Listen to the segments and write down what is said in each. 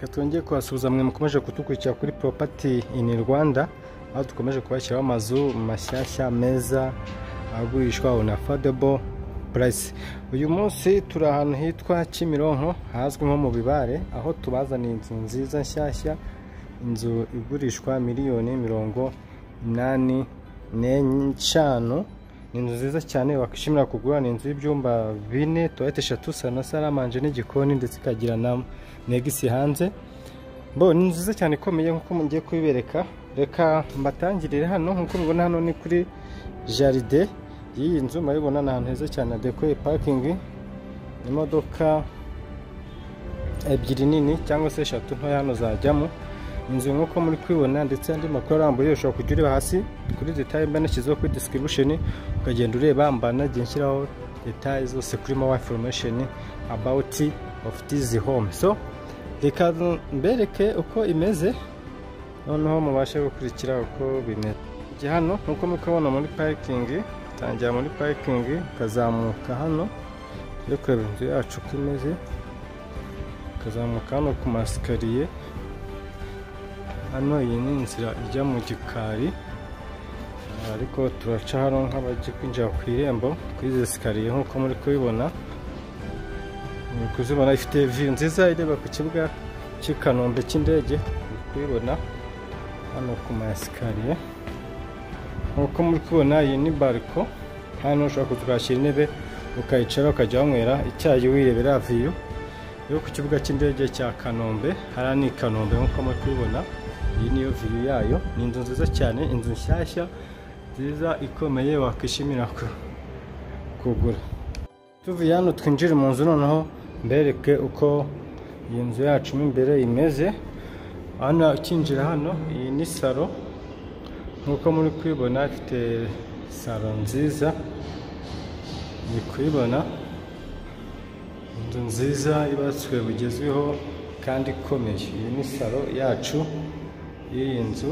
Reka twongeye kubasuhuza mwe mukomeje kudukurikira kuri Property in Rwanda, aho dukomeje kubashyiraho amazu mashyashya meza agurishwa on affordable price. Uyu munsi turi ahantu hitwa Kimironko hazwi nko mu Bibare, aho tubazaniye inzu nziza nshyashya, inzu igurishwa miliyoni 85. Ni inzu nziza cyane wakwishimira kugura. Ni inzu y'ibyumba bine, toilette eshatu, salon na salle à manger n'igikoni, ndetse ikagira na annexe hanze. Bo ni inzu nziza cyane ikomeye nk'uko mugiye kubibereka. Reka mbatangirire hano. Nk'uko mubibona, hano ni kuri jardin y'iyi nzu. Murabibona ni ahantu heza cyane hadekoye, parking, imodoka ebyiri nini cyangwa se eshatu ntoya hano zajyamo. Inzu nk'uko muri kubibona, ndetse andi makuru arambuye ushobora kujya ureba hasi kuri detail mba nashyizeho kuri description, ukagenda ureba, mba nagiye nshyiraho detail zose kuri more information about of this home. So reka mbereke uko imeze, noneho mubashe gukurikira uko bimeze. Ujya hano nk'uko muri kubibona muri parking, utangira muri parking ukazamuka hano, tujye kureba inzu yacu uko imeze, ukazamuka hano ku ma escalier. Hano iyi ni inzira ijya mu gikari, ariko turaca hano nk'abajya kwinjira ku irembo kuri izi escalier. Nk'uko muri kubibona, muri kuzibona, ifite view nziza ireba ku kibuga cy'i Kanombe cy'indege. Muri kubibona hano ku ma escalier, nk'uko muri kubibona, iyi ni balcon. Hano ushobora kuza ukahashyira intebe, ukayicara, ukajya wanywera icyayi, wirebera view yo ku kibuga cy'indege cya Kanombe. Hariya ni i Kanombe nk'uko muri kubibona, iyi niyo view yayo. Ni inzu nziza cyane, inzu nshyashya nziza ikomeye wakwishimira kugura. Tuvuye hano twinjire mu nzu, noneho mbereke uko iyi nzu yacu mo imbere imeze. Hano ukinjira hano, iyi ni salon. Nk'uko muri kubibona, ifite salon nziza. Muri kubibona, inzu nziza yubatswe bugezweho kandi ikomeye. Iyi ni salon yacu y'iyi nzu.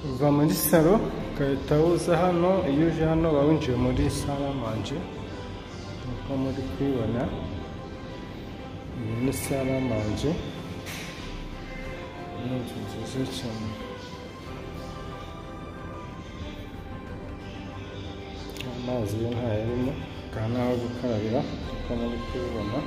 Uva muri salon ugahita uza hano. Iyo uje hano uba winjiye muri salle à manger. Nk'uko muri kubibona, iyi ni salle à manger. Ni inzu nziza cyane. Amazi yo ntayarimo, akaba n'aho gukarabira nk'uko muri kubibona.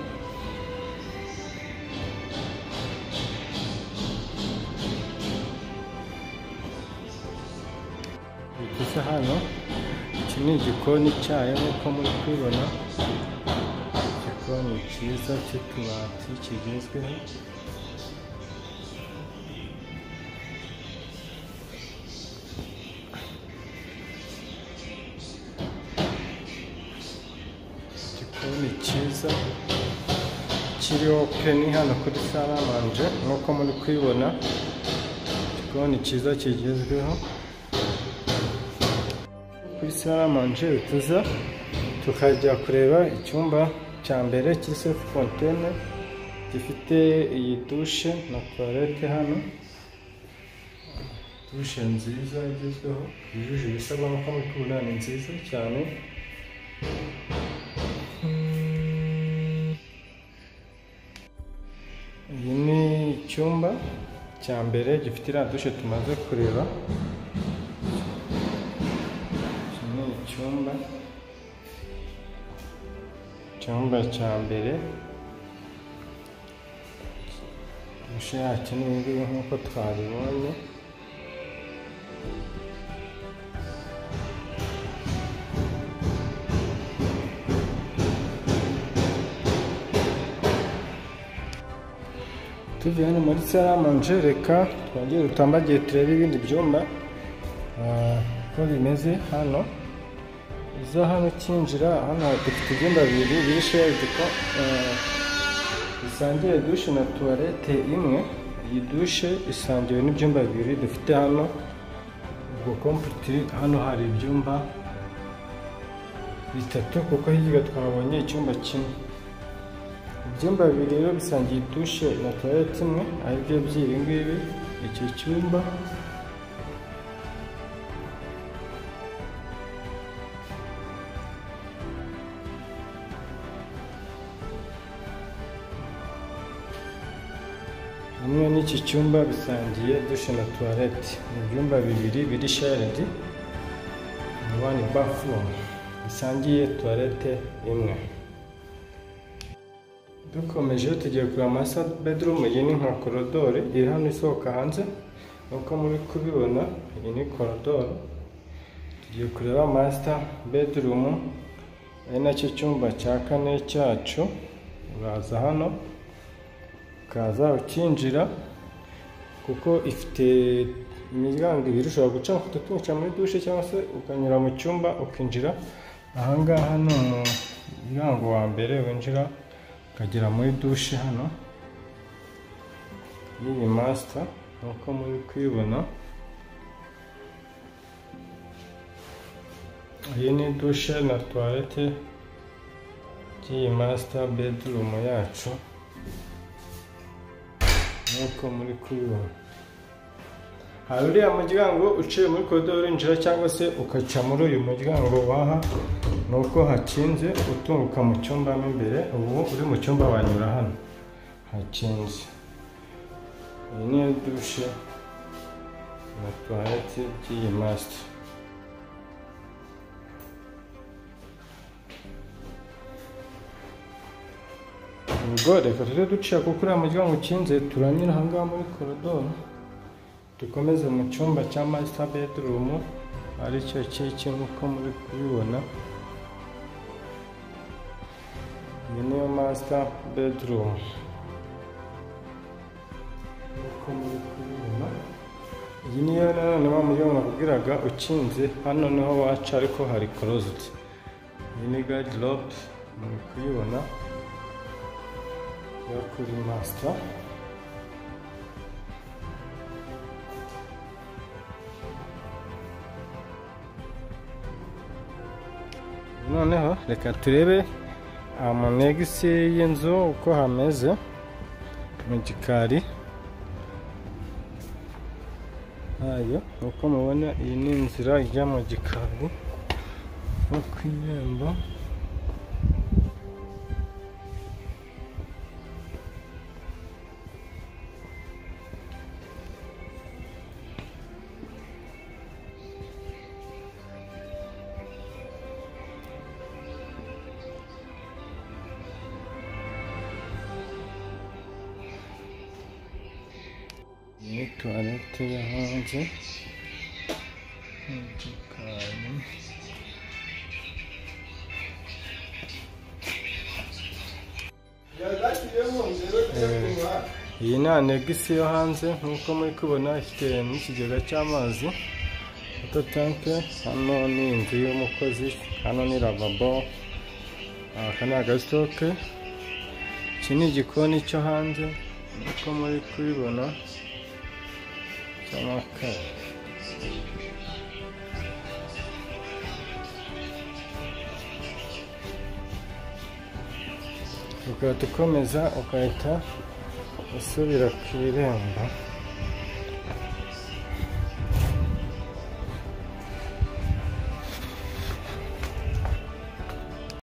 Tuza hano, iki ni igikoni cyayo nk'uko muri kubibona, igikoni cyiza cy'utubati kigezweho. Igikoni cyiza kiri open hano kuri salle à manger nk'uko muri kubibona, igikoni cyiza kigezweho. Kuri salle à manger tuza tukajya kureba icyumba cya mbere kiri self contained, gifite iyi douche na toilette hano, douche nziza igezweho yujuje ibisabwa. Nk'uko muri kubibona, ni nziza cyane. Iyi ni icyumba cya mbere gifite iriya douche tumaze kureba. Iki ni icyumba cya mbere, douche yacyo ni iyi ngiyi nk'uko twabibonye. Tuvuye hano muri salle à manger, reka twongere dutambagiye turebe ibindi byumba uko bimeze. Hano uza hano ukinjira, hano dufite ibyumba bibiri biri shared, bisangiye douche na toilette imwe. Iyi douche isangiwe n'ibyumba bibiri dufite hano. Ubwo complete hano hari ibyumba bitatu, kuko hirya twabonye icyumba kimwe. Ibyumba bibiri rero bisangiye douche na toilette imwe, aribyo by'ibi ngibi. Iki cyumba hamwe n'iki cyumba bisangiye douche na toilette. Ni ibyumba bibiri biri shared one bathroom, bisangiye toilette imwe. Dukomeje tugiye kureba master bedroom. Iyi ni nka korodoro iri hano isohoka hanze, nk'uko muri kubibona iyi ni korodoro. Tugiye kureba master bedroom, ari nacyo cyumba cya kane cyacu. Uraza hano ukaza ukinjira, kuko ifite imiryango ibiri, ushobora guca utuca muri douche cyangwa se ukanyura mu cyumba ukinjira. Ahangaha ni umuryango wa mbere winjira ukagera muri douche hano y'iyi master, nk'uko muri kwibona. Iyi ni douche na toilette by'iyi master bedroom yacu, nk'uko muri kubibona. Hari uriya muryango uciye muri koridoro winjira, cyangwa se ukaca muri uyu muryango waha, nuko hakinze utunguka mu cyumba mo imbere. Ubu uri mu cyumba wanyura hano hakinze. Iyi ni douche na toilette by'iyi master. Ubwo reka tujye duciye, kuko uriya muryango ukinze, turanyura ahangaha muri koridoro dukomeze mu cyumba cya master bedroom, aricyo kiki nk'uko muri kubibona. Iyi niyo master bedroom nk'uko muri kubibona. Iyi niyo nanone wa muryango nakubwiraga ukinze, hano niho waca ariko hari closed. Iyi ni garderobe muri kuyibona yo kuri master. Noneho reka turebe amanegisi y'inzu uko hameze mu gikari hayo. Uko mubona iyi ni inzira ijya mu gikari no ku irembo. Ni toilette yo hanze mu gikari. Iyi ni anegisi yo hanze nk'uko muri kubona, ifite n'ikigega cy'amazi, water tank. Hano ni inzu y'umukozi, hano ni lavabo, aka ni agasitoke. Iki ni igikoni cyo hanze nk'uko muri kubibona cy'amakara. Ugahita ukomeza ugahita usubira ku irembo.